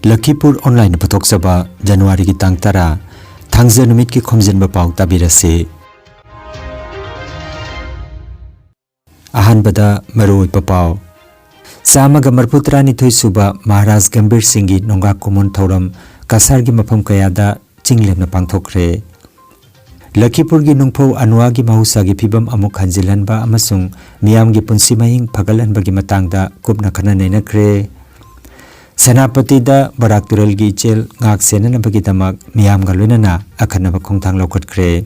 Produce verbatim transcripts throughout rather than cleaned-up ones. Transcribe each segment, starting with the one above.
ꯂꯈꯤꯄꯨꯔ ꯑꯣꯟꯂꯥꯏꯟꯅ ꯄꯨꯊꯣꯛꯆꯕ ꯖꯅꯋꯥꯔꯤꯒꯤ ꯇꯥꯡ ꯇꯔꯥ, ꯊꯥꯡꯖ ꯅꯨꯃꯤꯠꯀꯤ ꯈꯣꯝꯖꯤꯟꯕ ꯄꯥꯎ ꯇꯥꯕꯤꯔꯁꯤ꯫ ꯑꯍꯥꯟꯕꯗ ꯃꯔꯨꯑꯣꯏꯕ ꯄꯥꯎ꯫ ꯆꯥꯝꯃꯒ ꯃꯔꯤꯐꯨ ꯇꯔꯥꯅꯤꯊꯣꯏ ꯁꯨꯕ ꯃꯍꯥꯔꯥꯖ ꯒꯝꯚꯤꯔ ꯁꯤꯡꯒꯤ ꯅꯣꯡꯒꯥ ꯀꯨꯃꯣꯟ ꯊꯧꯔꯝ ꯀꯁꯥꯔꯒꯤ ꯃꯐꯝ ꯀꯌꯥꯗ ꯆꯤꯡ ꯂꯦꯝꯅ ꯄꯥꯡꯊꯣꯛꯈ꯭ꯔꯦ꯫ ꯂꯈꯤꯄꯨꯔꯒꯤ ꯅꯨꯡꯐꯧ ꯑꯅꯨꯋꯥꯒꯤ ꯃꯍꯧꯁꯥꯒꯤ ꯐꯤꯕꯝ ꯑꯃꯨꯛ ꯍꯟꯖꯤꯜꯍꯟꯕ ꯑꯃꯁꯨꯡ ꯃꯤꯌꯥꯝꯒꯤ ꯄꯨꯟꯁꯤ ꯃꯍꯤꯡ ꯐꯒꯠꯍꯟꯕꯒꯤ ꯃꯇꯥꯡꯗ ꯀꯨꯞꯅ ꯈꯟꯅ ꯅꯩꯅꯈ꯭ꯔꯦ꯫ ꯁꯦꯅꯥꯄꯇꯤꯗ ꯕꯔꯥꯛ ꯇꯨꯔꯦꯜꯒꯤ ꯏꯆꯦꯜ ꯉꯥꯛ ꯁꯦꯟꯅꯅꯕꯒꯤꯗꯃꯛ ꯃꯤꯌꯥꯝꯒ ꯂꯣꯏꯅꯅ ꯑꯈꯟꯅꯕ ꯈꯣꯡꯊꯥꯡ ꯂꯧꯈꯠꯈ꯭ꯔꯦ꯫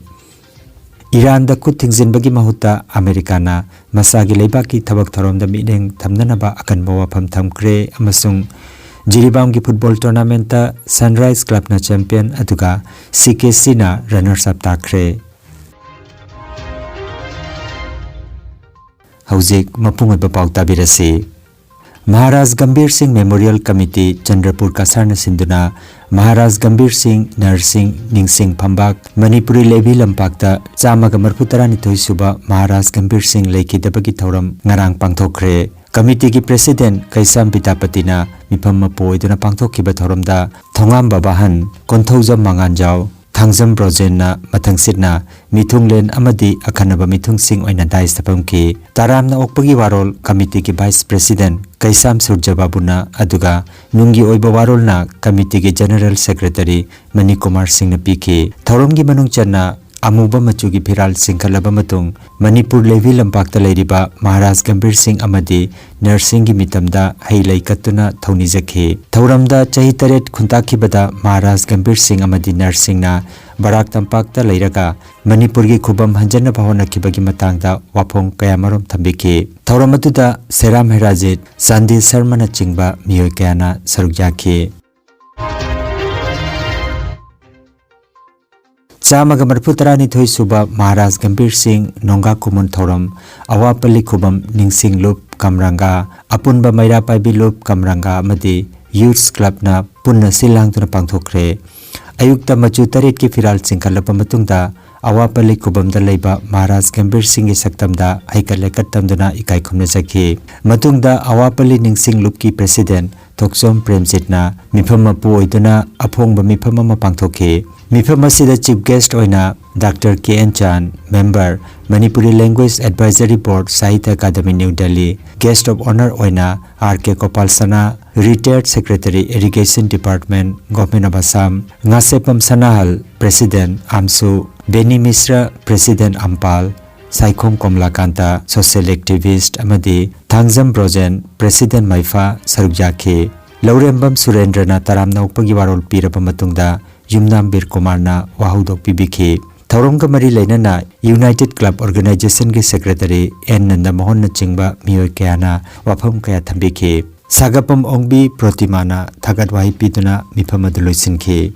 ꯏꯔꯥꯟꯗ ꯈꯨꯠ ꯊꯤꯡꯖꯤꯟꯕꯒꯤ ꯃꯍꯨꯠꯇ ꯑꯃꯦꯔꯤꯀꯥꯅ ꯃꯁꯥꯒꯤ ꯂꯩꯕꯥꯛꯀꯤ ꯊꯕꯛ ꯊꯧꯔꯝꯗ ꯃꯤꯠꯌꯦꯡ ꯊꯝꯅꯅꯕ ꯑꯀꯟꯕ ꯋꯥꯐꯝ ꯊꯝꯈ꯭ꯔꯦ ꯑꯃꯁꯨꯡ ꯖꯤꯔꯤꯕꯥꯝꯒꯤ ꯐꯨꯠꯕꯣꯜ ꯇꯣꯔꯅꯥꯃꯦꯟꯠꯇ ꯁꯟꯔꯥꯏꯖ ꯀ꯭ꯂꯕꯅ ꯆꯦꯝꯄꯤꯌꯟ ꯑꯗꯨꯒ ꯁꯤ ꯀꯦ ꯁꯤꯅ ꯔꯅꯔꯁ ꯑꯞ ꯇꯥꯈ꯭ꯔꯦ꯫ ꯍꯧꯖꯤꯛ ꯃꯄꯨꯡ ꯑꯣꯏꯕ ꯄꯥꯎ ꯇꯥꯕꯤꯔꯁꯤ꯫ ꯃꯍꯥꯔꯥꯖ ꯒꯝꯚꯤꯔ ꯁꯤꯡ ꯃꯦꯃꯣꯔꯤꯌꯦꯜ ꯀꯃꯤꯇꯤ ꯆꯟꯗ꯭ꯔꯄꯨꯔ ꯀꯁꯥꯔꯅ ꯁꯤꯟꯗꯨꯅ ꯃꯍꯥꯔꯥꯖ ꯒꯝꯚꯤꯔ ꯁꯤꯡ ꯅꯔꯁꯤꯡ ꯅꯤꯡꯁꯤꯡ ꯐꯝꯕꯥꯛ ꯃꯅꯤꯄꯨꯔꯤ ꯂꯩꯕꯤ ꯂꯝꯄꯥꯛꯇ ꯆꯥꯝꯃꯒ ꯃꯔꯤꯐꯨ ꯇꯔꯥꯅꯤꯊꯣꯏ ꯁꯨꯕ ꯃꯍꯥꯔꯥꯖ ꯒꯝꯚꯤꯔ ꯁꯤꯡ ꯂꯩꯈꯤꯗꯕꯒꯤ ꯊꯧꯔꯝ ꯉꯔꯥꯡ ꯄꯥꯡꯊꯣꯛꯈ꯭ꯔꯦ꯫ ꯀꯃꯤꯇꯤꯒꯤ ꯄ꯭ꯔꯦꯁꯤꯗꯦꯟꯠ ꯀꯩꯁꯥꯝ ꯄꯤꯇꯥꯄꯇꯤꯅ ꯃꯤꯐꯝ ꯃꯄꯨ ꯑꯣꯏꯗꯨꯅ ꯄꯥꯡꯊꯣꯛꯈꯤꯕ ꯊꯧꯔꯝꯗ ꯊꯣꯉꯥꯝꯕ ꯕꯥꯍꯟ, ꯀꯣꯟꯊꯧꯖꯝ ꯃꯉꯥꯟꯖꯥꯎ, ꯊꯥꯡꯖꯝ ꯕ꯭ꯔꯣꯖꯦꯟꯅ ꯃꯊꯪꯁꯤꯠꯅ ꯃꯤꯊꯨꯡꯂꯦꯟ ꯑꯃꯗꯤ ꯑꯈꯟꯅꯕ ꯃꯤꯊꯨꯡꯁꯤꯡ ꯑꯣꯏꯅ ꯗꯥꯏꯁꯇ ꯐꯝꯈꯤ꯫ ꯇꯔꯥꯝꯅ ꯑꯣꯛꯄꯒꯤ ꯋꯥꯔꯣꯜ ꯀꯃꯤꯇꯤꯒꯤ ꯚꯥꯏꯁ ꯄ꯭ꯔꯦꯁꯤꯗꯦꯟꯠ ꯀꯩꯁꯥꯝ ꯁꯨꯔꯖꯕꯥꯕꯨꯅ, ꯑꯗꯨꯒ ꯅꯨꯡꯒꯤ ꯑꯣꯏꯕ ꯋꯥꯔꯣꯜꯅ ꯀꯃꯤꯇꯤꯒꯤ ꯖꯦꯅꯔꯦꯜ ꯁꯦꯀ꯭ꯔꯦꯇꯔꯤ ꯃꯅꯤꯀꯨꯃꯥꯔ ꯁꯤꯡꯅ ꯄꯤꯈꯤ꯫ ꯊꯧꯔꯝꯒꯤ ꯃꯅꯨꯡ ꯆꯟꯅ ꯑꯃꯨꯕ ꯃꯆꯨꯒꯤ ꯐꯤꯔꯥꯜ ꯆꯤꯡꯈꯠꯂꯕ ꯃꯇꯨꯡ ꯃꯅꯤꯄꯨꯔ ꯂꯩꯕꯤ ꯂꯝꯄꯥꯛꯇ ꯂꯩꯔꯤꯕ ꯃꯍꯥꯔꯥꯖ ꯒꯝꯚꯤꯔ ꯁꯤꯡ ꯑꯃꯗꯤ ꯅꯔꯁꯤꯡꯒꯤ ꯃꯤꯇꯝꯗ ꯍꯩ ꯂꯩ ꯀꯠꯇꯨꯅ ꯊꯧꯅꯤꯖꯈꯤ꯫ ꯊꯧꯔꯝꯗ ꯆꯍꯤ ꯇꯔꯦꯠ ꯈꯨꯟꯇꯥꯛꯈꯤꯕꯗ ꯃꯍꯥꯔꯥꯖ ꯒꯝꯚꯤꯔ ꯁꯤꯡ ꯑꯃꯗꯤ ꯅꯔꯁꯤꯡꯅ ꯕꯔꯥꯛ ꯇꯝꯄꯥꯛꯇ ꯂꯩꯔꯒ ꯃꯅꯤꯄꯨꯔꯒꯤ ꯈꯨꯕꯝ ꯍꯟꯖꯅꯕ ꯍꯣꯠꯅꯈꯤꯕꯒꯤ ꯃꯇꯥꯡꯗ ꯋꯥꯐꯣꯡ ꯀꯌꯥꯃꯔꯨꯝ ꯊꯝꯕꯤꯈꯤ꯫ ꯊꯧꯔꯝ ꯑꯗꯨꯗ ꯁꯦꯔꯥꯝ ꯍꯦꯔꯥꯖꯤꯠ, ꯆꯥꯟꯗꯤ ꯁꯔꯃꯅꯆꯤꯡꯕ ꯃꯤꯑꯣꯏ ꯀꯌꯥꯅ ꯁꯔꯨꯛ ꯌꯥꯈꯤ꯫ ꯆꯥꯝꯃꯒ ꯃꯔꯤꯐꯨ ꯇꯔꯥꯅꯤꯊꯣꯏ ꯁꯨꯕ ꯃꯍꯥꯔꯥꯖ ꯒꯝꯚꯤꯔ ꯁꯤꯡ ꯅꯣꯡꯒꯥ ꯀꯨꯃꯣꯟ ꯊꯧꯔꯝ ꯑꯋꯥꯄꯜꯂꯤ ꯈꯨꯕꯝ ꯅꯤꯡꯁꯤꯡ ꯂꯨꯞ ꯀꯝꯔꯪꯒꯥ, ꯑꯄꯨꯟꯕ ꯃꯩꯔꯥ ꯄꯥꯏꯕꯤ ꯂꯨꯞ ꯀꯝꯔꯪꯒꯥ ꯑꯃꯗꯤ ꯌꯨꯠꯁ ꯀ꯭ꯂꯕꯅ ꯄꯨꯟꯅ ꯁꯤꯜ ꯂꯥꯡꯗꯨꯅ ꯄꯥꯡꯊꯣꯛꯈ꯭ꯔꯦ꯫ ꯑꯌꯨꯛꯇ ꯃꯆꯨ ꯇꯔꯦꯠꯀꯤ ꯐꯤꯔꯥꯜ ꯆꯤꯡꯈꯠꯂꯕ ꯃꯇꯨꯡꯗ ꯑꯋꯥꯄꯜꯂꯤ ꯈꯨꯕꯝꯗ ꯂꯩꯕ ꯃꯍꯥꯔꯥꯖ ꯒꯝꯚꯤꯔ ꯁꯤꯡꯒꯤ ꯁꯛꯇꯝꯗ ꯍꯩꯀꯠ ꯂꯩꯀꯠ ꯇꯝꯗꯨꯅ ꯏꯀꯥꯏ ꯈꯨꯝꯅꯖꯈꯤ꯫ ꯃꯇꯨꯡꯗ ꯑꯋꯥꯄꯜꯂꯤ ꯅꯤꯡꯁꯤꯡ ꯂꯨꯞꯀꯤ ꯄ꯭ꯔꯦꯁꯤꯗꯦꯟꯠ ꯊꯣꯛꯆꯣꯝ ꯄ꯭ꯔꯦꯝꯖꯤꯠꯅ ꯃꯤꯐꯝ ꯃꯄꯨ ꯑꯣꯏꯗꯨꯅ ꯑꯐꯣꯡꯕ ꯃꯤꯐꯝ ꯑꯃ ꯄꯥꯡꯊꯣꯛꯈꯤ꯫ ꯃꯤꯐꯝ ꯑꯁꯤꯗ Chief Guest ꯑꯣꯏꯅ Doctor K N Chan, Member, Manipuri Language Advisory Board, Sahitya Academy, New Delhi, Guest of Honour ꯑꯣꯏꯅ R K Gopal Sana, Retired Secretary, Irrigation Department, Government of Assam, Ngasheppam ꯁꯅꯥꯍꯜ, President, AMSU, Beni Mishra, President, AMPAL, Saikhom ꯀꯣꯃꯂꯥꯀꯥꯟꯇ, Social Activist, ꯑꯃꯗꯤ Thangjam Brojen, President, ꯃꯩꯐꯥ, ꯁꯔꯨꯛ ꯌꯥꯈꯤ꯫ ꯂꯧꯔꯦꯝꯕꯝ ꯁꯨꯔꯦꯟꯗ꯭ꯔꯅ ꯇꯔꯥꯝꯅ ꯑꯣꯛꯄꯒꯤ ꯋꯥꯔꯣꯜ ꯄꯤꯔꯕ ꯃꯇꯨꯡꯗ ꯌꯨꯝꯅꯥꯝ ꯕꯤꯔ ꯀꯨꯃꯥꯔꯅ ꯋꯥꯍꯧꯗꯣꯛ ꯄꯤꯕꯤꯈꯤ꯫ ꯊꯧꯔꯝꯒ ꯃꯔꯤ ꯂꯩꯅꯅ United Club Organizationꯒꯤ Secretary N ꯅꯟꯗꯃꯣꯍꯟꯅꯆꯤꯡꯕ ꯃꯤꯑꯣꯏ ꯀꯌꯥꯅ ꯋꯥꯐꯝ ꯀꯌꯥ ꯊꯝꯕꯤꯈꯤ꯫ ꯁꯥꯒꯞꯄꯝ ꯑꯣꯡꯕꯤ ꯄ꯭ꯔꯣꯇꯤꯃꯥꯅ ꯊꯥꯒꯠ ꯋꯥꯍꯩ ꯄꯤꯗꯨꯅ ꯃꯤꯐꯝ ꯑꯗꯨ ꯂꯣꯏꯁꯤꯟꯈꯤ꯫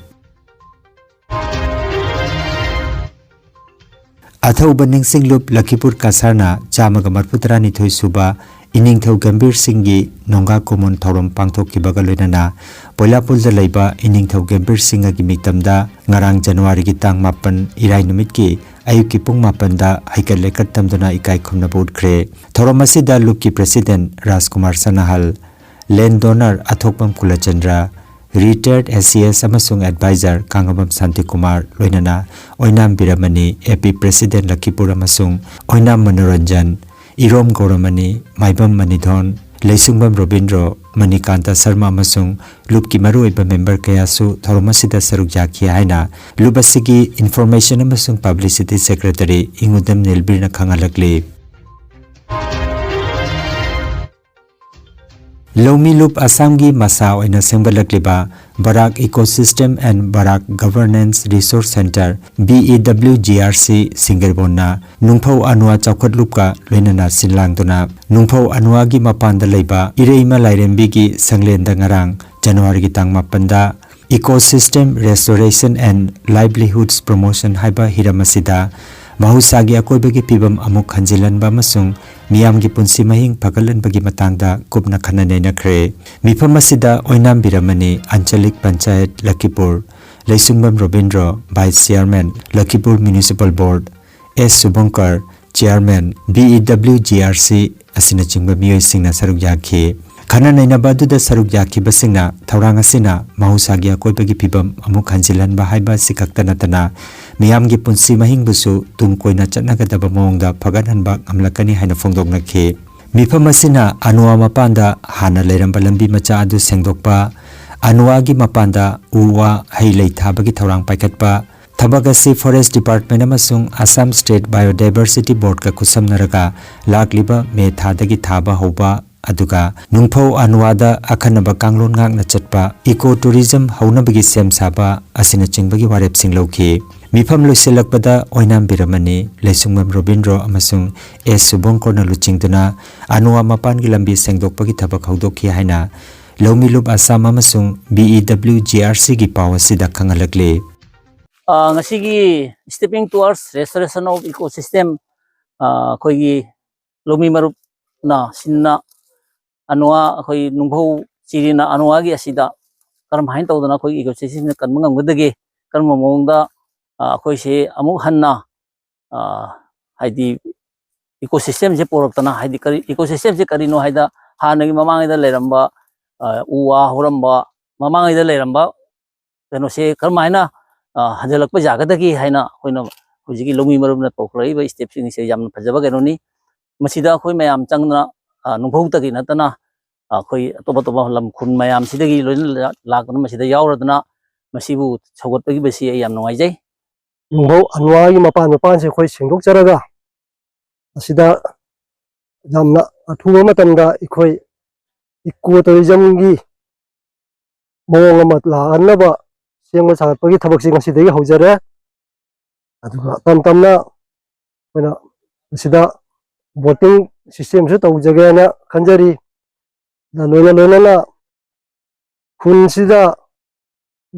ꯑꯊꯧꯕ ꯅꯤꯡꯁꯤꯡꯂꯨꯞ ꯂꯈꯤꯄꯨꯔ ꯀꯁꯥꯔꯅ ꯆꯥꯝꯃꯒ ꯃꯔꯤꯐꯨ ꯇꯔꯥꯅꯤꯊꯣꯏ ꯁꯨꯕ ꯏꯅꯤꯡꯊꯧ ꯒꯝꯚꯤꯔ ꯁꯤꯡꯒꯤ ꯅꯣꯡꯒꯥ ꯀꯨꯝꯑꯣꯟ ꯊꯧꯔꯝ ꯄꯥꯡꯊꯣꯛꯈꯤꯕꯒ ꯂꯣꯏꯅꯅ ꯄꯣꯏꯂꯥꯄꯨꯜꯗ ꯂꯩꯕ ꯏꯅꯤꯡꯊꯧ ꯒꯝꯚꯤꯔ ꯁꯤꯡꯒꯒꯤ ꯃꯤꯇꯝꯗ ꯉꯔꯥꯡ ꯖꯅꯋꯥꯔꯤꯒꯤ ꯇꯥꯡ ꯃꯥꯄꯟ ꯏꯔꯥꯏ ꯅꯨꯃꯤꯠꯀꯤ ꯑꯌꯨꯛꯀꯤ ꯄꯨꯡ ꯃꯥꯄꯟꯗ ꯍꯩꯀꯠ ꯂꯩꯀꯠ ꯇꯝꯗꯨꯅ ꯏꯀꯥꯏ ꯈꯨꯝꯅꯕ ꯎꯠꯈ꯭ꯔꯦ꯫ ꯊꯧꯔꯝ ꯑꯁꯤꯗ ꯂꯨꯞꯀꯤ President ꯔꯥꯖꯀꯨꯃꯥꯔ ꯁꯅꯥꯍꯜ, Land Donor ꯑꯊꯣꯛꯄꯝ ꯀꯨꯂꯆꯟꯗ꯭ꯔ, Retired S C S ꯑꯃꯁꯨꯡ Advisor ꯀꯥꯡꯉꯕꯝ ꯁꯥꯟꯇꯤꯀꯨꯃꯥꯔ, ꯂꯣꯏꯅꯅ ꯑꯣꯏꯅꯥꯝ ꯕꯤꯔꯃꯅꯤ, A P President ꯂꯈꯤꯄꯨꯔ ꯑꯃꯁꯨꯡ ꯑꯣꯏꯅꯥꯝ ꯃꯅꯣꯔꯟꯖꯟ, ꯏꯔꯣꯝ ꯒꯧꯔꯃꯅꯤ, ꯃꯥꯏꯕꯝ ꯃꯅꯤꯙꯣꯟ, ꯂꯩꯁꯨꯡꯕꯝ ꯔꯣꯕꯤꯟꯗ꯭ꯔꯣ, ꯃꯅꯤꯀꯥꯟꯇ ꯁꯔꯃ ꯑꯃꯁꯨꯡ ꯂꯨꯞꯀꯤ ꯃꯔꯨꯑꯣꯏꯕ member ꯀꯌꯥꯁꯨ ꯊꯧꯔꯝ ꯑꯁꯤꯗ ꯁꯔꯨꯛ ꯌꯥꯈꯤ ꯍꯥꯏꯅ ꯂꯨꯞ ꯑꯁꯤꯒꯤ Information ꯑꯃꯁꯨꯡ Publicity Secretary ꯏꯉꯨꯗꯝ ꯅꯤꯜꯕꯤꯔꯅ ꯈꯪꯍꯜꯂꯛꯂꯤ꯫ ꯂꯧꯃꯤ ꯂꯨꯞ ꯑꯁꯥꯝꯒꯤ ꯃꯁꯥ ꯑꯣꯏꯅ ꯁꯦꯝꯒꯠꯂꯛꯂꯤꯕ ꯕꯔꯥꯛ Ecosystem and Barak Governance Resource Centre, B E W G R C, ꯁꯤꯡꯒꯔꯕꯣꯟꯅ ꯅꯨꯡꯐꯧ ꯑꯅꯨꯋꯥ ꯆꯥꯎꯈꯠ ꯂꯨꯞꯀ ꯂꯣꯏꯅꯅ ꯁꯤꯟꯂꯥꯡꯗꯨꯅ ꯅꯨꯡꯐꯧ ꯑꯅꯨꯋꯥꯒꯤ ꯃꯄꯥꯟꯗ ꯂꯩꯕ ꯏꯔꯩꯃ ꯂꯥꯏꯔꯦꯝꯕꯤꯒꯤ ꯁꯪꯂꯦꯟꯗ ꯉꯔꯥꯡ ꯖꯅꯋꯥꯔꯤꯒꯤ ꯇꯥꯡ ꯃꯥꯄꯟꯗ Ecosystem Restoration and Livelihoods Promotion ꯍꯥꯏꯕ ꯍꯤꯔꯝ ꯑꯁꯤꯗ ꯃꯍꯧꯁꯥꯒꯤ ꯑꯀꯣꯏꯕꯒꯤ ꯐꯤꯕꯝ ꯑꯃꯨꯛ ꯍꯟꯖꯤꯜꯍꯟꯕ ꯑꯃꯁꯨꯡ ꯃꯤꯌꯥꯝꯒꯤ ꯄꯨꯟꯁꯤ ꯃꯍꯤꯡ ꯐꯒꯠꯍꯟꯕꯒꯤ ꯃꯇꯥꯡꯗ ꯀꯨꯞꯅ ꯈꯟꯅ ꯅꯩꯅꯈ꯭ꯔꯦ꯫ ꯃꯤꯐꯝ ꯑꯁꯤꯗ ꯑꯣꯏꯅꯥꯝ ꯕꯤꯔꯃꯅꯤ, ꯑꯟꯆꯂꯤꯛ panchayat ꯂꯈꯤꯄꯨꯔ, ꯂꯩꯁꯨꯡꯕꯝ Robindro, Vice Chairman, ꯂꯈꯤꯄꯨꯔ Municipal Board, S ꯁꯨꯚꯪꯀꯔ, Chairman, B E W G R C ꯑꯁꯤꯅꯆꯤꯡꯕ ꯃꯤꯑꯣꯏꯁꯤꯡꯅ ꯁꯔꯨꯛ ꯌꯥꯈꯤ꯫ ꯈꯟꯅ ꯅꯩꯅꯕ ꯑꯗꯨꯗ ꯁꯔꯨꯛ ꯌꯥꯈꯤꯕꯁꯤꯡꯅ ꯊꯧꯔꯥꯡ ꯑꯁꯤꯅ ꯃꯍꯧꯁꯥꯒꯤ ꯑꯀꯣꯏꯕꯒꯤ ꯐꯤꯕꯝ ꯑꯃꯨꯛ ꯍꯟꯖꯤꯜꯍꯟꯕ ꯍꯥꯏꯕ ꯑꯁꯤ ꯈꯛꯇ ꯅꯠꯇꯅ ꯃꯤꯌꯥꯝꯒꯤ ꯄꯨꯟꯁꯤ ꯃꯍꯤꯡꯕꯨꯁꯨ ꯇꯨꯡ ꯀꯣꯏꯅ ꯆꯠꯅꯒꯗꯕ ꯃꯑꯣꯡꯗ ꯐꯒꯠꯍꯟꯕ ꯉꯝꯂꯛꯀꯅꯤ ꯍꯥꯏꯅ ꯐꯣꯡꯗꯣꯛꯅꯈꯤ꯫ ꯃꯤꯐꯝ ꯑꯁꯤꯅ ꯑꯅꯨꯋꯥ ꯃꯄꯥꯟꯗ ꯍꯥꯟꯅ ꯂꯩꯔꯝꯕ ꯂꯝꯕꯤ ꯃꯆꯥ ꯑꯗꯨ ꯁꯦꯡꯗꯣꯛꯄ, ꯑꯅꯨꯋꯥꯒꯤ ꯃꯄꯥꯟꯗ ꯎ ꯋꯥ ꯍꯩ ꯂꯩ ꯊꯥꯕꯒꯤ ꯊꯧꯔꯥꯡ ꯄꯥꯏꯈꯠꯄ, ꯊꯕꯛ ꯑꯁꯤ Forest Department ꯑꯃꯁꯨꯡ Assam State Biodiversity Boardꯀ ꯈꯨꯠꯁꯝꯅꯔꯒ ꯂꯥꯛꯂꯤꯕ ꯃꯦ ꯊꯥꯗꯒꯤ ꯊꯥꯕ ꯍꯧꯕ, ꯑꯗꯨꯒ ꯅꯨꯡꯐꯧ ꯑꯅꯨꯋꯥꯗ ꯑꯈꯟꯅꯕ ꯀꯥꯡꯂꯣꯟ ꯉꯥꯛꯅ ꯆꯠꯄ, eco tourism ꯍꯧꯅꯕꯒꯤ ꯁꯦꯝ ꯁꯥꯕ ꯑꯁꯤꯅꯆꯤꯡꯕꯒꯤ ꯋꯥꯔꯦꯞꯁꯤꯡ ꯂꯧꯈꯤ꯫ ꯃꯤꯐꯝ ꯂꯣꯏꯁꯤꯜꯂꯛꯄꯗ ꯑꯣꯏꯅꯥꯝ ꯕꯤꯔꯃꯅꯤ, ꯂꯩꯁꯨꯡꯕꯝ ꯔꯣꯕꯤꯟꯗ꯭ꯔꯣ ꯑꯃꯁꯨꯡ ꯑꯦꯁ ꯁꯨꯕꯣꯡꯀꯣꯔꯅ ꯂꯨꯆꯤꯡꯗꯨꯅ ꯑꯅꯨꯋꯥ ꯃꯄꯥꯟꯒꯤ ꯂꯝꯕꯤ ꯁꯦꯡꯗꯣꯛꯄꯒꯤ ꯊꯕꯛ ꯍꯧꯗꯣꯛꯈꯤ ꯍꯥꯏꯅ ꯂꯧꯃꯤꯂꯨꯞ ꯑꯁꯥꯝ ꯑꯃꯁꯨꯡ B E W G R Cꯒꯤ ꯄꯥꯎ ꯑꯁꯤꯗ ꯈꯪꯍꯜꯂꯛꯂꯤ꯫ ꯑ, ꯉꯁꯤꯒꯤ Stepping Towards Restoration of Ecosystem, ꯑ, ꯑꯩꯈꯣꯏꯒꯤ ꯂꯧꯃꯤ ꯃꯔꯨꯞꯅ ꯁꯤꯟꯅ ꯑꯅꯨꯋꯥ, ꯑꯩꯈꯣꯏ ꯅꯨꯡꯐꯧ ꯆꯤꯔꯤꯅ ꯑꯅꯨꯋꯥꯒꯤ ꯑꯁꯤꯗ ꯀꯔꯝꯍꯥꯏꯅ ꯇꯧꯗꯅ ꯑꯩꯈꯣꯏꯒꯤ ecosystemꯁꯤꯅ ꯀꯟꯕ ꯉꯝꯒꯗꯒꯦ, ꯀꯔꯝꯕ ꯃꯑꯣꯡꯗ, ꯑ, ꯑꯩꯈꯣꯏꯁꯦ ꯑꯃꯨꯛ ꯍꯟꯅ, ꯑ, ꯍꯥꯏꯗꯤ ecosystemꯁꯦ ꯄꯣꯔꯛꯇꯅ, ꯍꯥꯏꯗꯤ ꯀꯔꯤ ecosystemꯁꯦ ꯀꯔꯤꯅꯣ ꯍꯥꯏꯗ ꯍꯥꯟꯅꯒꯤ ꯃꯃꯥꯡꯉꯩꯗ ꯂꯩꯔꯝꯕ, ꯑ, ꯎ ꯋꯥ ꯍꯧꯔꯝꯕ, ꯃꯃꯥꯡꯉꯩꯗ ꯂꯩꯔꯝꯕ ꯀꯩꯅꯣꯁꯦ ꯀꯔꯝꯍꯥꯏꯅ, ꯑ, ꯍꯟꯖꯤꯜꯂꯛꯄ ꯌꯥꯒꯗꯒꯦ ꯍꯥꯏꯅ ꯑꯩꯈꯣꯏꯅ ꯍꯧꯖꯤꯛꯀꯤ ꯂꯧꯃꯤ ꯃꯔꯨꯞꯅ ꯇꯧꯈꯠꯂꯛꯏꯕ stepꯁꯤꯡꯁꯦ ꯌꯥꯝꯅ ꯐꯖꯕ ꯀꯩꯅꯣꯅꯤ꯫ ꯃꯁꯤꯗ ꯑꯩꯈꯣꯏ ꯃꯌꯥꯝ ꯆꯪꯗꯅ, ꯑ, ꯅꯨꯡꯐꯧꯇꯒꯤ ꯅꯠꯇꯅ, ꯑ, ꯑꯩꯈꯣꯏ ꯑꯇꯣꯞ ꯑꯇꯣꯞꯄ ꯂꯝ ꯈꯨꯟ ꯃꯌꯥꯝꯁꯤꯗꯒꯤ ꯂꯣꯏꯅ ꯂꯥ-, ꯂꯥꯛꯇꯨꯅ ꯃꯁꯤꯗ ꯌꯥꯎꯔꯗꯨꯅ ꯃꯁꯤꯕꯨ ꯁꯧꯒꯠꯄꯒꯤ ꯑꯁꯤ ꯑꯩ ꯌꯥꯝ ꯅꯨꯡꯉꯥꯏꯖꯩ꯫ ꯅꯨꯡꯐꯧ ꯑꯅꯨꯋꯥꯒꯤ ꯃꯄꯥꯟ ꯃꯄꯥꯟꯁꯦ ꯑꯩꯈꯣꯏ ꯁꯦꯡꯗꯣꯛꯆꯔꯒ ꯑꯁꯤꯗ ꯌꯥꯝꯅ ꯑꯊꯨꯕ ꯃꯇꯝꯗ ꯑꯩꯈꯣꯏ eco tourismꯒꯤ ꯃꯑꯣꯡ ꯑꯃ ꯂꯥꯛꯍꯟꯅꯕ ꯁꯦꯝꯕ ꯁꯥꯒꯠꯄꯒꯤ ꯊꯕꯛꯁꯤ ꯉꯁꯤꯗꯒꯤ ꯍꯧꯖꯔꯦ꯫ ꯑꯗꯨꯒ ꯇꯞ ꯇꯞꯅ ꯑꯩꯈꯣꯏꯅ ꯃꯁꯤꯗ boating systemꯁꯨ ꯇꯧꯖꯒꯦꯅ ꯈꯟꯖꯔꯤ꯫ ꯑꯗꯨꯒ ꯂꯣꯏꯅ ꯂꯣꯏꯅꯅ ꯈꯨꯟꯁꯤꯗ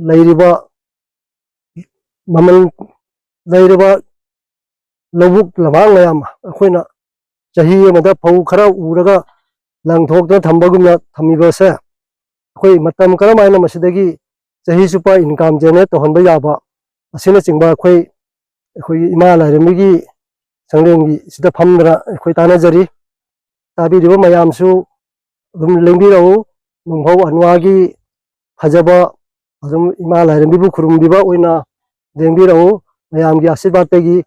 ꯂꯩꯔꯤꯕ ꯃꯃꯜ ꯂꯩꯔꯕ ꯂꯧꯕꯨꯛ ꯂꯝꯍꯥꯡ ꯃꯌꯥꯝ ꯑꯩꯈꯣꯏꯅ ꯆꯍꯤ ꯑꯃꯗ ꯐꯧ ꯈꯔ ꯎꯔꯒ ꯂꯪꯊꯣꯛꯇꯅ ꯊꯝꯕꯒꯨꯝꯅ ꯊꯝꯃꯤꯕ ꯑꯁꯦ, ꯑꯩꯈꯣꯏ ꯃꯇꯝ ꯀꯔꯝ ꯍꯥꯏꯅ ꯃꯁꯤꯗꯒꯤ ꯆꯍꯤ ꯆꯨꯞꯄ income generate ꯇꯧꯍꯟꯕ ꯌꯥꯕ ꯑꯁꯤꯅꯆꯤꯡꯕ ꯑꯩꯈꯣꯏ, ꯑꯩꯈꯣꯏꯒꯤ ꯏꯃꯥ ꯂꯥꯏꯔꯦꯝꯕꯤꯒꯤ ꯁꯪꯂꯦꯟꯒꯤ ꯁꯤꯗ ꯐꯝꯗꯅ ꯑꯩꯈꯣꯏ ꯇꯥꯟꯅꯖꯔꯤ꯫ ꯇꯥꯕꯤꯔꯤꯕ ꯃꯌꯥꯝꯁꯨ ꯑꯗꯨꯝ ꯂꯦꯡꯕꯤꯔꯛꯎ꯫ ꯅꯣꯡꯐꯧ ꯑꯅꯨꯋꯥꯒꯤ ꯐꯖꯕ ꯑꯗꯨꯝ ꯏꯃꯥ ꯂꯥꯏꯔꯦꯝꯕꯤꯕꯨ ꯈꯨꯔꯨꯝꯕꯤꯕ ꯑꯣꯏꯅ ꯂꯦꯡꯕꯤꯔꯛꯎ꯫ ꯃꯌꯥꯝꯒꯤ ꯑꯥꯁꯤꯔꯕꯥꯗꯇꯒꯤ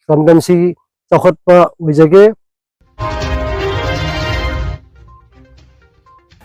ꯀꯝꯗꯝꯁꯤ ꯆꯥꯎꯈꯠꯄ ꯑꯣꯏꯖꯒꯦ꯫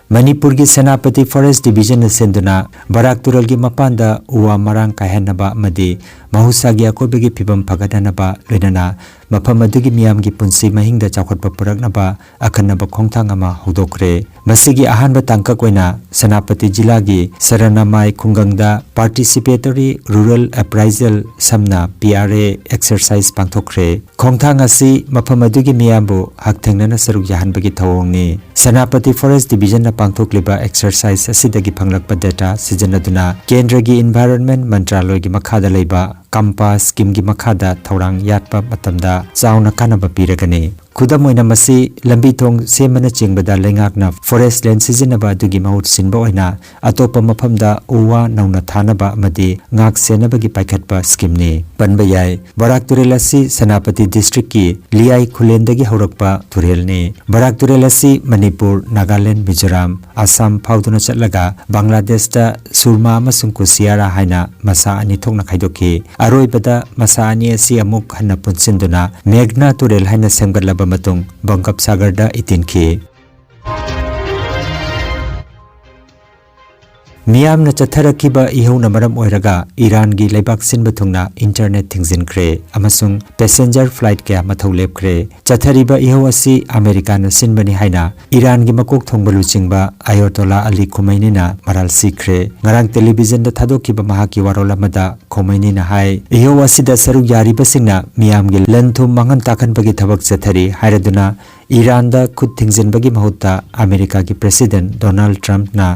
ꯃꯅꯤꯄꯨꯔꯒꯤ ꯁꯦꯅꯥꯄꯇꯤ ꯐꯣꯔꯦꯁ ꯗꯤꯕꯤꯖꯟꯅ ꯁꯤꯟꯗꯨꯅ ꯕꯔꯥꯛ ꯇꯨꯔꯦꯜꯒꯤ ꯃꯄꯥꯟꯗ ꯎ ꯋꯥ ꯃꯔꯥꯡ ꯀꯥꯏꯍꯟꯅꯕ ꯑꯃꯗꯤ ꯃꯍꯧꯁꯥꯒꯤ ꯑꯀꯣꯏꯕꯒꯤ ꯐꯤꯕꯝ ꯐꯒꯠꯍꯟꯅꯕ, ꯂꯣꯏꯅꯅ ꯃꯐꯝ ꯑꯗꯨꯒꯤ ꯃꯤꯌꯥꯝꯒꯤ ꯄꯨꯟꯁꯤ ꯃꯍꯤꯡꯗ ꯆꯥꯎꯈꯠꯄ ꯄꯨꯔꯛꯅꯕ ꯑꯈꯟꯅꯕ ꯈꯣꯡꯊꯥꯡ ꯑꯃ ꯍꯧꯗꯣꯛꯈ꯭ꯔꯦ꯫ ꯃꯁꯤꯒꯤ ꯑꯍꯥꯟꯕ ꯇꯥꯡꯀꯛ ꯑꯣꯏꯅ ꯁꯦꯅꯥꯄꯇꯤ ꯖꯤꯂꯥꯒꯤ ꯁꯔꯅꯥꯃꯥꯏ ꯈꯨꯡꯒꯪꯗ Participatory Rural Appraisal, ꯁꯝꯅ P R A exercise ꯄꯥꯡꯊꯣꯛꯈ꯭ꯔꯦ꯫ ꯈꯣꯡꯊꯥꯡ ꯑꯁꯤ ꯃꯐꯝ ꯑꯗꯨꯒꯤ ꯃꯤꯌꯥꯝꯕꯨ ꯍꯛꯊꯦꯡꯅꯅ ꯁꯔꯨꯛ ꯌꯥꯍꯟꯕꯒꯤ ꯊꯧꯑꯣꯡꯅꯤ꯫ ꯁꯦꯅꯥꯄꯇꯤ ꯐꯣꯔꯦꯁ ꯗꯤꯕꯤꯖꯟꯅ ꯄꯥꯡꯊꯣꯛꯂꯤꯕ exercise ꯑꯁꯤꯗꯒꯤ ꯐꯪꯂꯛꯄ data ꯁꯤꯖꯤꯟꯅꯗꯨꯅ ꯀꯦꯟꯗ꯭ꯔꯒꯤ ꯏꯟꯚꯥꯏꯔꯣꯟꯃꯦꯟ ꯃꯟꯇ꯭ꯔꯥꯂꯣꯏꯒꯤ ꯃꯈꯥꯗ ꯂꯩꯕ ꯀꯝꯄꯥ ꯁ꯭ꯀꯤꯝꯒꯤ ꯃꯈꯥꯗ ꯊꯧꯔꯥꯡ ꯌꯥꯠꯄ ꯃꯇꯝꯗ ꯆꯥꯎꯅ ꯀꯥꯟꯅꯕ ꯄꯤꯔꯒꯅꯤ꯫ ꯈꯨꯗꯝ ꯑꯣꯏꯅ, ꯃꯁꯤ ꯂꯝꯕꯤ ꯊꯣꯡ ꯁꯦꯝꯕꯅꯆꯤꯡꯕꯗ ꯂꯩꯉꯥꯛꯅ ꯐꯣꯔꯦꯁ ꯂꯦꯟ ꯁꯤꯖꯤꯟꯅꯕ ꯑꯗꯨꯒꯤ ꯃꯍꯨꯠ ꯁꯤꯟꯕ ꯑꯣꯏꯅ ꯑꯇꯣꯞꯄ ꯃꯐꯝꯗ ꯎ ꯋꯥ ꯅꯧꯅ ꯊꯥꯅꯕ ꯑꯃꯗꯤ ꯉꯥꯛ ꯁꯦꯟꯅꯕꯒꯤ ꯄꯥꯏꯈꯠꯄ ꯁ꯭ꯀꯤꯝꯅꯤ꯫ ꯄꯟꯕ ꯌꯥꯏ, ꯕꯔꯥꯛ ꯇꯨꯔꯦꯜ ꯑꯁꯤ ꯁꯦꯅꯥꯄꯇꯤ ꯗꯤꯁꯇ꯭ꯔꯤꯛꯀꯤ ꯂꯤꯌꯥꯏ ꯈꯨꯂꯦꯟꯗꯒꯤ ꯍꯧꯔꯛꯄ ꯇꯨꯔꯦꯜꯅꯤ꯫ ꯕꯔꯥꯛ ꯇꯨꯔꯦꯜ ꯑꯁꯤ ꯃꯅꯤꯄꯨꯔ, ꯅꯥꯒꯥꯂꯦꯟ, ꯃꯤꯖꯣꯔꯥꯝ, ꯑꯁꯥꯝ ꯐꯥꯎꯗꯨꯅ ꯆꯠꯂꯒ ꯕꯪꯒ꯭ꯂꯥꯗꯦꯁꯇ ꯁꯨꯔꯃꯥ ꯑꯃꯁꯨꯡ ꯀꯨꯁꯤꯌꯥꯔꯥ ꯍꯥꯏꯅ ꯃꯁꯥ ꯑꯅꯤ ꯊꯣꯛꯅ ꯈꯥꯏꯗꯣꯛꯈꯤ꯫ ꯑꯔꯣꯏꯕꯗ ꯃꯁꯥ ꯑꯅꯤ ꯑꯁꯤ ꯑꯃꯨꯛ ꯍꯟꯅ ꯄꯨꯟꯁꯤꯟꯗꯨꯅ ꯃꯦꯘꯅꯥ ꯇꯨꯔꯦꯜ ꯍꯥꯏꯅ ꯁꯦꯝꯒꯠꯂꯕ ꯃꯇꯨꯡ ꯕꯪꯒꯞꯁꯥꯒꯔꯗ ꯏꯇꯤꯟꯈꯤ꯫ ꯃꯤꯌꯥꯝꯅ ꯆꯠꯊꯔꯛꯈꯤꯕ ꯏꯍꯧꯅ ꯃꯔꯝ ꯑꯣꯏꯔꯒ ꯏꯔꯥꯟꯒꯤ ꯂꯩꯕꯥꯛ ꯁꯤꯟꯕ ꯊꯨꯡꯅ ꯏꯟꯇꯔꯅꯦꯠ ꯊꯤꯡꯖꯤꯟꯈ꯭ꯔꯦ ꯑꯃꯁꯨꯡ ꯄꯦꯁꯦꯟꯖꯔ ꯐ꯭ꯂꯥꯏꯠ ꯀꯌꯥ ꯃꯊꯧ ꯂꯦꯞꯈ꯭ꯔꯦ꯫ ꯆꯠꯊꯔꯤꯕ ꯏꯍꯧ ꯑꯁꯤ ꯑꯃꯦꯔꯤꯀꯥꯅ ꯁꯤꯟꯕꯅꯤ ꯍꯥꯏꯅ ꯏꯔꯥꯟꯒꯤ ꯃꯀꯣꯛ ꯊꯣꯡꯕ ꯂꯨꯆꯤꯡꯕ ꯑꯌꯣꯇꯣꯂꯥ ꯑꯂꯤ ꯈꯨꯃꯩꯅꯤꯅ ꯃꯔꯥꯜ ꯁꯤꯈ꯭ꯔꯦ꯫ ꯉꯔꯥꯡ ꯇꯦꯂꯤꯚꯤꯖꯟꯗ ꯊꯥꯗꯣꯛꯈꯤꯕ ꯃꯍꯥꯛꯀꯤ ꯋꯥꯔꯣꯜ ꯑꯃꯗ ꯈꯣꯃꯩꯅꯤꯅ ꯍꯥꯏ, ꯏꯍꯧ ꯑꯁꯤꯗ ꯁꯔꯨꯛ ꯌꯥꯔꯤꯕꯁꯤꯡꯅ ꯃꯤꯌꯥꯝꯒꯤ ꯂꯟ ꯊꯨꯝ ꯃꯥꯡꯍꯟ ꯇꯥꯛꯍꯟꯕꯒꯤ ꯊꯕꯛ ꯆꯠꯊꯔꯤ ꯍꯥꯏꯔꯗꯨꯅ ꯏꯔꯥꯟꯗ ꯈꯨꯠ ꯊꯤꯡꯖꯤꯟꯕꯒꯤ ꯃꯍꯨꯠꯇ ꯑꯃꯦꯔꯤꯀꯥꯒꯤ ꯄ꯭ꯔꯦꯁꯤꯗꯦꯟꯠ ꯗꯣꯅꯥꯜꯗ ꯇ꯭ꯔꯝꯞꯅ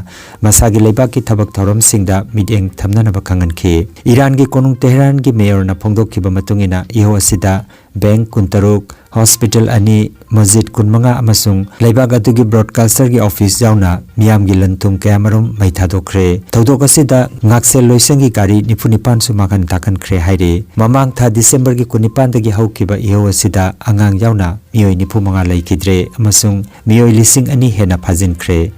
ꯃꯁꯥꯒꯤ ꯂꯩꯕꯥꯛꯀꯤ ꯊꯕꯛ ꯊꯧꯔꯝꯁꯤꯡꯗ ꯃꯤꯠꯌꯦꯡ ꯊꯝꯅꯅꯕ ꯈꯪꯍꯟꯈꯤ꯫ ꯏꯔꯥꯟꯒꯤ ꯀꯣꯅꯨꯡ ꯇꯦꯍꯔꯥꯟꯒꯤ ꯃꯦꯌꯔꯅ ꯐꯣꯡꯗꯣꯛꯈꯤꯕ ꯃꯇꯨꯡ ꯏꯟꯅ ꯏꯍꯧ ꯑꯁꯤꯗ ꯕꯦꯡꯛ ꯀꯨꯟꯇꯔꯨꯛ, ꯍꯣꯁꯄꯤꯇꯥꯜ ꯑꯅꯤ, ꯃꯁꯖꯤꯗ ꯀꯨꯟꯃꯉꯥ ꯑꯃꯁꯨꯡ ꯂꯩꯕꯥꯛ ꯑꯗꯨꯒꯤ ꯕ꯭ꯔꯣꯗꯀꯥꯁꯇꯔꯒꯤ ꯑꯣꯐꯤꯁ ꯌꯥꯎꯅ ꯃꯤꯌꯥꯝꯒꯤ ꯂꯟ-ꯊꯨꯝ ꯀꯌꯥꯃꯔꯨꯝ ꯃꯩ ꯊꯥꯗꯣꯛꯈ꯭ꯔꯦ꯫ ꯊꯧꯗꯣꯛ ꯑꯁꯤꯗ ꯉꯥꯛꯁꯦꯜ ꯂꯣꯏꯁꯪꯒꯤ ꯒꯥꯔꯤ ꯅꯤꯐꯨ ꯅꯤꯄꯥꯟꯁꯨ ꯃꯥꯡꯍꯟ ꯇꯥꯛꯍꯟꯈ꯭ꯔꯦ ꯍꯥꯏꯔꯤ꯫ ꯃꯃꯥꯡ ꯊꯥ ꯗꯤꯁꯦꯝꯕꯔꯒꯤ ꯀꯨꯟꯅꯤꯄꯥꯟꯗꯒꯤ ꯍꯧꯈꯤꯕ ꯏꯍꯧ ꯑꯁꯤꯗ ꯑꯉꯥꯡ ꯌꯥꯎꯅ ꯃꯤꯑꯣꯏ ꯅꯤꯐꯨ ꯃꯉꯥ ꯂꯩꯈꯤꯗ꯭ꯔꯦ ꯑꯃꯁꯨꯡ ꯃꯤꯑꯣꯏ ꯂꯤꯁꯤꯡ ꯑꯅꯤ ꯍꯦꯟꯅ ꯐꯥꯖꯤꯟꯈ꯭ꯔꯦ꯫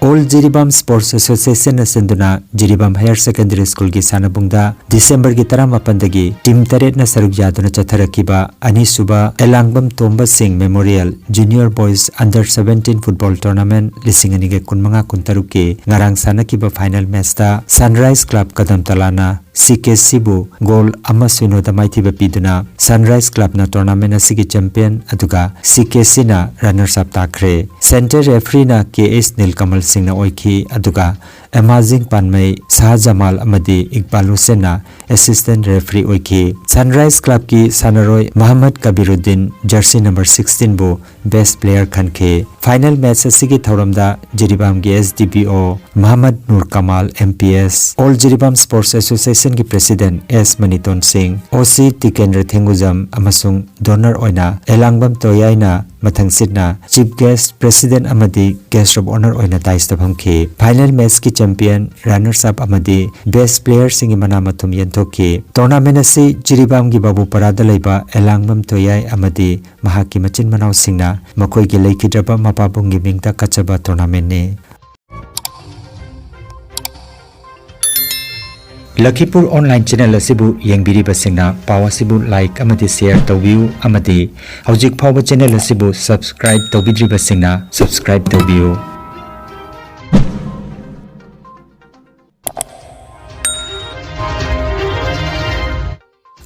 ꯑꯣꯜ ꯖꯤꯔꯤꯕꯥꯝ ꯁ꯭ꯄꯣꯔꯠꯁ ꯑꯦꯁꯣꯁꯤꯌꯦꯁꯟꯅ ꯁꯤꯟꯗꯨꯅ ꯖꯤꯔꯤꯕꯥꯝ ꯍꯥꯌꯔ ꯁꯦꯀꯦꯟꯗꯔꯤ ꯁ꯭ꯀꯨꯜꯒꯤ ꯁꯥꯟꯅꯕꯨꯡꯗ ꯗꯤꯁꯦꯝꯕꯔꯒꯤ ꯇꯔꯥꯃꯥꯄꯟꯗꯒꯤ ꯇꯤꯝ ꯇꯔꯦꯠꯅ ꯁꯔꯨꯛ ꯌꯥꯗꯨꯅ ꯆꯠꯊꯔꯛꯈꯤꯕ ꯑꯅꯤꯁꯨꯕ Elangbam Tomba Singh memorial junior boys under seventeen football tournament ꯂꯤꯁꯤꯡ ꯑꯅꯤꯒ ꯀꯨꯟꯃꯉꯥ ꯀꯨꯟꯇꯔꯨꯛꯀꯤ ꯉꯔꯥꯡ ꯁꯥꯟꯅꯈꯤꯕ ꯐꯥꯏꯅꯦꯜ ꯃꯦꯆꯇ ꯁꯟꯔꯥꯏꯖ ꯀ꯭ꯂꯕ ꯀꯗꯝꯇꯂꯥꯅ ꯁꯤ ꯀꯦ ꯁꯤꯕꯨ ꯒꯣꯜ ꯑꯃ ꯁꯤꯅꯣꯗ ꯃꯥꯏꯊꯤꯕ ꯄꯤꯗꯨꯅ ꯁꯟꯔꯥꯏꯖ ꯀ꯭ꯂꯕꯅ ꯇꯣꯔꯅꯥꯃꯦꯟ ꯑꯁꯤꯒꯤ ꯆꯦꯝꯄꯤꯌꯟ ꯑꯗꯨꯒ ꯁꯤ ꯀꯦ ꯁꯤꯅ ꯔꯅꯔꯁ ꯑꯞ ꯇꯥꯈ꯭ꯔꯦ꯫ ꯁꯦꯟꯇꯔ ꯔꯦꯐ꯭ꯔꯤꯅ ꯀꯦ ꯑꯦꯁ ꯅꯤꯜꯀꯃꯜ ꯁꯤꯡꯅ ꯑꯣꯏꯈꯤ, ꯑꯗꯨꯒ ꯑꯦꯃꯥꯖꯤꯡ ꯄꯥꯟꯃꯩ, ꯁꯥꯍꯖꯃꯥꯜ ꯑꯃꯗꯤ ꯏꯛꯕꯥꯜ ꯍꯨꯁꯦꯟꯅ ꯑꯦꯁꯤꯁꯇꯦꯟ ꯔꯦꯐ꯭ꯔꯤ ꯑꯣꯏꯈꯤ꯫ ꯁꯟꯔꯥꯏꯖ ꯀ꯭ꯂꯕꯀꯤ ꯁꯥꯟꯅꯔꯣꯏ ꯃꯍꯝꯃꯗ ꯀꯕꯤꯔꯨꯗꯤꯟ ꯖꯔꯁꯤ ꯅꯝꯕꯔ ꯁꯤꯛꯁꯇꯤꯟꯕꯨ ꯕꯦꯁ ꯄ꯭ꯂꯦꯌꯔ ꯈꯟꯈꯤ꯫ ꯐꯥꯏꯅꯦꯜ ꯃꯦꯆ ꯑꯁꯤꯒꯤ ꯊꯧꯔꯝꯗ ꯖꯤꯔꯤꯕꯥꯝꯒꯤ S D P O Mohammad Nur Kamal, M P S, all Jiribam sports ꯑꯦꯁꯣꯁꯤꯌꯦꯁꯟꯒꯤ president S Maniton Singh, O C Tikendra Thengujam ꯑꯃꯁꯨꯡ ꯗꯣꯅꯔ ꯑꯣꯏꯅ ꯑꯦꯂꯥꯡꯕꯝ ꯇꯣꯌꯥꯏꯅ ꯃꯊꯪꯁꯤꯠꯅ ꯆꯤꯐ ꯒꯦꯁ꯭ꯠ, ꯄ꯭ꯔꯦꯁꯤꯗꯦꯟꯠ ꯑꯃꯗꯤ ꯒꯦꯁ꯭ꯠ ꯑꯣꯐ ꯑꯣꯅꯔ ꯑꯣꯏꯅ ꯗꯥꯏꯁꯇ ꯐꯝꯈꯤ꯫ ꯐꯥꯏꯅꯦꯜ ꯃꯦꯆꯀꯤ ꯆꯦꯝꯄꯤꯌꯟ, ꯔꯅꯔꯁ ꯑꯞ ꯑꯃꯗꯤ ꯕꯦꯁ꯭ꯠ ꯄ꯭ꯂꯦꯌꯔꯁꯤꯡꯒꯤ ꯃꯅꯥ ꯃꯊꯨꯝ ꯌꯦꯟꯊꯣꯛꯈꯤ꯫ ꯇꯣꯔꯅꯥꯃꯦꯟ ꯑꯁꯤ ꯖꯤꯔꯤꯕꯥꯝꯒꯤ ꯕꯥꯕꯨꯄꯔꯥꯗ ꯂꯩꯕ ꯑꯦꯂꯥꯡꯕꯝ ꯇꯣꯌꯥꯏ ꯑꯃꯗꯤ ꯃꯍꯥꯛꯀꯤ ꯃꯆꯤꯟ ꯃꯅꯥꯎꯁꯤꯡꯅ ꯃꯈꯣꯏꯒꯤ ꯂꯩꯈꯤꯗ꯭ꯔꯕ ꯃꯄꯥꯕꯨꯡꯒꯤ ꯃꯤꯡꯗ ꯀꯠꯆꯕ ꯇꯣꯔꯅꯥꯃꯦꯟꯅꯤ꯫ ꯂꯈꯤꯄꯨꯔ ꯑꯣꯟꯂꯥꯏꯟ ꯆꯦꯅꯦꯜ ꯑꯁꯤꯕꯨ ꯌꯦꯡꯕꯤꯔꯤꯕꯁꯤꯡꯅ ꯄꯥꯎ ꯑꯁꯤꯕꯨ ꯂꯥꯏꯛ ꯑꯃꯗꯤ ꯁꯦꯌꯔ ꯇꯧꯕꯤꯌꯨ ꯑꯃꯗꯤ ꯍꯧꯖꯤꯛ ꯐꯥꯎꯕ ꯆꯦꯅꯦꯜ ꯑꯁꯤꯕꯨ ꯁꯕꯁꯀ꯭ꯔꯥꯏꯕ ꯇꯧꯕꯤꯗ꯭ꯔꯤꯕꯁꯤꯡꯅ ꯁꯕꯁꯀ꯭ꯔꯥꯏꯕ ꯇꯧꯕꯤꯌꯨ꯫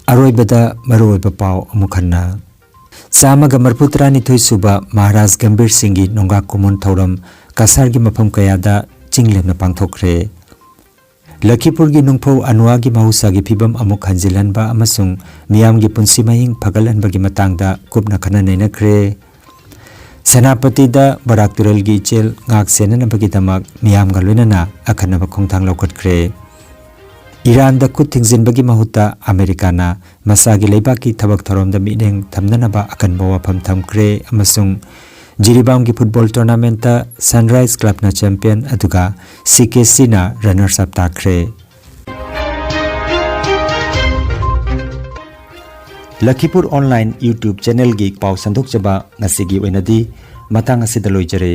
ꯑꯔꯣꯏꯕꯗ ꯃꯔꯨꯑꯣꯏꯕ ꯄꯥꯎ ꯑꯃꯨꯛ ꯍꯟꯅ꯫ ꯆꯥꯝꯃꯒ ꯃꯔꯤꯐꯨ ꯇꯔꯥꯅꯤꯊꯣꯏ ꯁꯨꯕ ꯃꯍꯥꯔꯥꯖ ꯒꯝꯚꯤꯔ ꯁꯤꯡꯒꯤ ꯅꯣꯡꯒꯥ ꯀꯨꯝꯑꯣꯟ ꯊꯧꯔꯝ ꯀꯁꯥꯔꯒꯤ ꯃꯐꯝ ꯀꯌꯥꯗ ꯆꯤꯡ ꯂꯦꯝꯅ ꯄꯥꯡꯊꯣꯛꯈ꯭ꯔꯦ꯫ ꯂꯈꯤꯄꯨꯔꯒꯤ ꯅꯨꯡꯐꯧ ꯑꯅꯨꯋꯥꯒꯤ ꯃꯍꯧꯁꯥꯒꯤ ꯐꯤꯕꯝ ꯑꯃꯨꯛ ꯍꯟꯖꯤꯜꯍꯟꯕ ꯑꯃꯁꯨꯡ ꯃꯤꯌꯥꯝꯒꯤ ꯄꯨꯟꯁꯤ ꯃꯍꯤꯡ ꯐꯒꯠꯍꯟꯕꯒꯤ ꯃꯇꯥꯡꯗ ꯀꯨꯞꯅ ꯈꯟꯅ ꯅꯩꯅꯈ꯭ꯔꯦ꯫ ꯁꯦꯅꯥꯄꯇꯤꯗ ꯕꯔꯥꯛ ꯇꯨꯔꯦꯜꯒꯤ ꯏꯆꯦꯜ ꯉꯥꯛ ꯁꯦꯟꯅꯅꯕꯒꯤꯗꯃꯛ ꯃꯤꯌꯥꯝꯒ ꯂꯣꯏꯅꯅ ꯑꯈꯟꯅꯕ ꯈꯣꯡꯊꯥꯡ ꯂꯧꯈꯠꯈ꯭ꯔꯦ꯫ ꯏꯔꯥꯟꯗ ꯈꯨꯠ ꯊꯤꯡꯖꯤꯟꯕꯒꯤ ꯃꯍꯨꯠꯇ ꯑꯃꯦꯔꯤꯀꯥꯅ ꯃꯁꯥꯒꯤ ꯂꯩꯕꯥꯛꯀꯤ ꯊꯕꯛ ꯊꯧꯔꯝꯗ ꯃꯤꯠꯌꯦꯡ ꯊꯝꯅꯅꯕ ꯑꯀꯟꯕ ꯋꯥꯐꯝ ꯊꯝꯈ꯭ꯔꯦ ꯑꯃꯁꯨꯡ ꯖꯤꯔꯤꯕꯥꯝꯒꯤ ꯐꯨꯠꯕꯣꯜ ꯇꯣꯔꯅꯥꯃꯦꯟꯠꯇ ꯁꯟꯔꯥꯏꯖ ꯀ꯭ꯂꯕꯅ ꯆꯦꯝꯄꯤꯌꯟ ꯑꯗꯨꯒ ꯁꯤ ꯀꯦ ꯁꯤꯅ ꯔꯅꯔꯁ ꯑꯞ ꯇꯥꯈ꯭ꯔꯦ꯫ ꯂꯈꯤꯄꯨꯔ ꯑꯣꯟꯂꯥꯏꯟ YouTube ꯆꯦꯅꯦꯜꯒꯤ ꯄꯥꯎ ꯁꯟꯗꯣꯛꯆꯕ ꯉꯁꯤꯒꯤ ꯑꯣꯏꯅꯗꯤ ꯃꯇꯥꯡ ꯑꯁꯤꯗ ꯂꯣꯏꯖꯔꯦ꯫